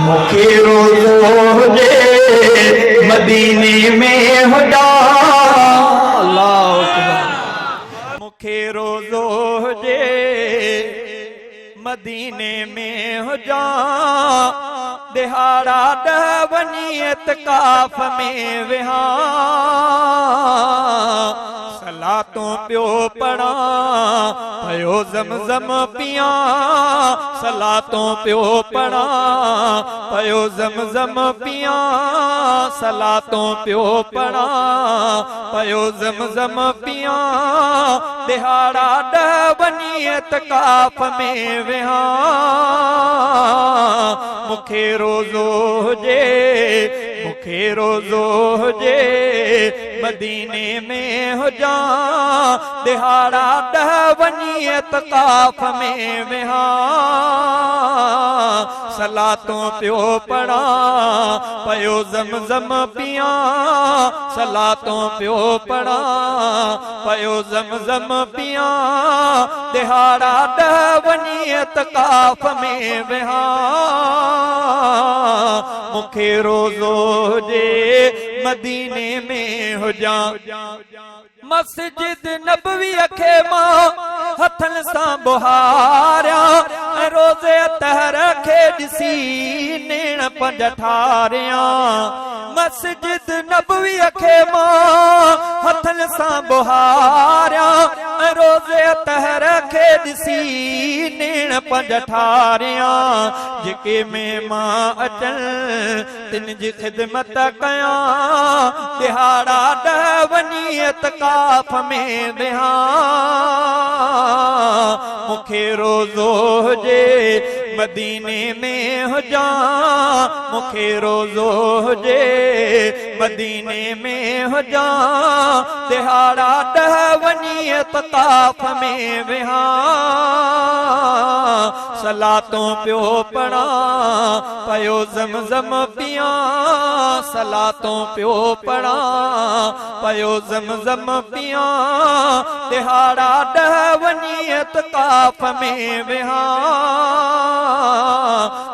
مون کي روزو هجي مديني ۾ هجان. الله اڪبر. مون کي روزو هجي مديني ۾ هجان. ڏهاڙا ڏهه وڃي اعتڪاف ۾ ويهان. صلاتون پيو پڙهان پيو زمزم پيان. صلاتون پيو پڙهان پيو زمزم پيان. صلاتون پيو پڙهان پيو زمزم پيان. ڏهاڙا ڏهه وڃي اعتڪاف ۾ ويهان. مون کي روزو هجي، مون کي روزو هجي، مديني ۾ هجان. ڏهاڙا ڏهه وڃي اعتڪاف ۾ ويهان. صلاتون پيو پڙهان پيو زمزم پيان. صلاتون پيو پڙهان پيو زمزم پيان. ڏهاڙا ڏهه وڃي اعتڪاف ۾ ويهان. مون کي روزو هجي مديني ۾ هجان. مسجد نبويء کي مان هٿن سان ٻهاريان ۽ روضي اطهر کي ڏسي نيڻ پنج ٺاريان. مسجد نبويء کي مان هٿن سان ٻهاريان ۽ روضي اطهر کي ڏسي نيڻ پنج ٺاريان. جيڪي مهمان اچن تن جي خدمت ڪيان، ڏهاڙا ڏهه وڃي اعتڪاف ۾ ويهان. مون کي روزو هجي مديني ۾ هجان، مون کي روزو هجي مديني ۾ هجان، ڏهاڙا ڏهه وڃي اعتڪاف ۾ ويهان. صلاتون پيو پڙهان پيو زمزم پيان. صلاتون پيو پڙهان پيو زمزم پيان. ڏهاڙا ڏهه وڃي اعتڪاف ۾ ويهان.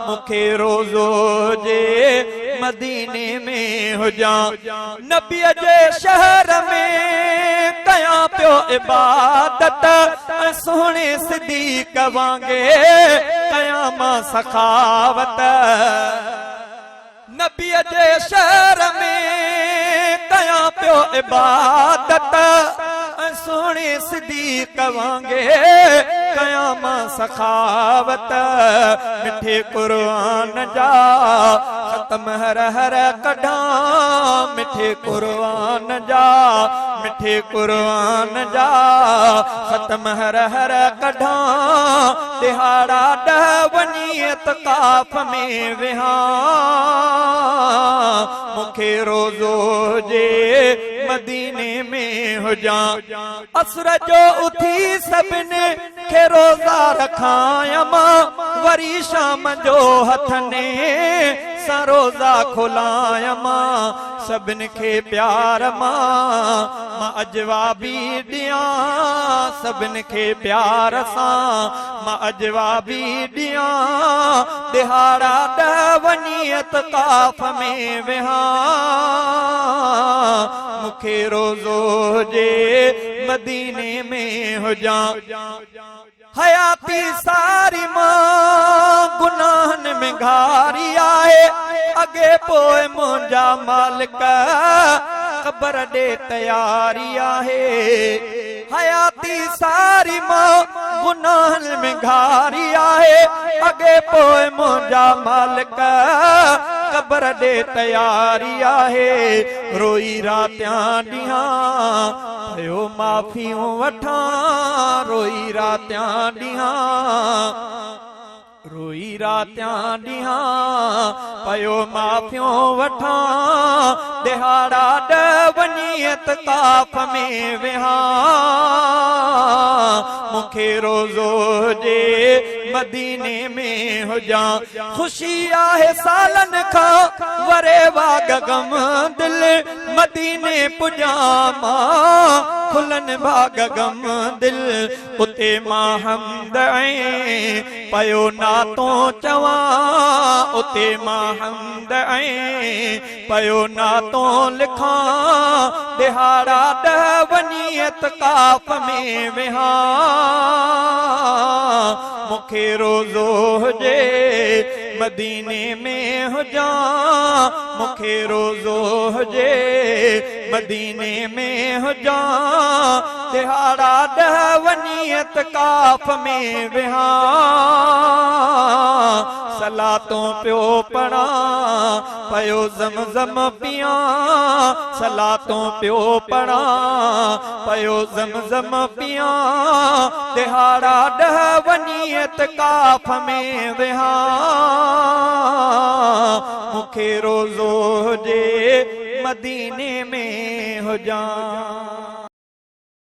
مون کي روزو هجي مديني ۾ هجان. نبيء جي شهر ۾ ڪيان پيو عبادت ۽ سهڻي صديق وانگي ڪيان مان سخاوت. نبيء جي شهر ۾ ڪيان پيو عبادت ۽ سهڻي صديق وانگي ڪيان مان سخاوت. مٺي قرآن جا ختم هر هر ڪڍان. مٺي قرآن جا، مٺي قرآن جا ختم هر هر ڪڍان. ڏهاڙا ڏهه وڃي اعتڪاف ۾ ويهان. مون کي روزو هجي مديني ۾ هجان. اسر جو اٿي سڀني کي روزا رکايم، وري شام جو هٿن سان روزا کولايم. سڀن کي پيار مان مان اجوا به ڏيان. سڀن کي پيار سان مان اجوا به ڏيان. ڏهاڙا ڏهه وڃي اعتڪاف ۾ ويهان. مون کي روزو هجي مديني ۾ هجان. حياتي ساري مان گناهن ۾ گهاري آهي. اڳي پوء منهنجا مالڪ قبر ڏي تياري آهي. حياتي ساري مان گناهن ۾ گهاري آهي. اڳي پوء منهنجا مالڪ قبر ڏي تياري آهي. روئي راتيان ڏينهان پيو معافيون وٺان. روئي راتيان ڏينهان، روئي راتيان ڏينهان پيو معافيون وٺان. ڏهاڙا ڏهه وڃي اعتڪاف ۾ ويهان. مون کي روزو هجي مديني ۾ هجان. خوشي آهي سالن کان وري واڳ غم دل. مديني پڄان مان کلن ڀاڳ غم دل. اتي مان حمد ۽ پيو نعتون چوان، اتي مان حمد ۽ پيو نعتون لکان، ڏهاڙا ڏهه وڃي اعتڪاف ۾ ويهان، مون کي روزو هجي مديني ۾ هجان، مون کي روزو هجي مديني ۾ هجان، ڏهاڙا ڏهه وڃي اعتڪاف ۾ ويهان، صلاتون پيو پڙهان، پيو زم زم پيان، صلاتون پيو پڙهان، پيو زم زم پيان، ڏهاڙا ڏهه وڃي اعتڪاف ۾ ويهان، مون کي روزو هجي مديني ۾ هجان.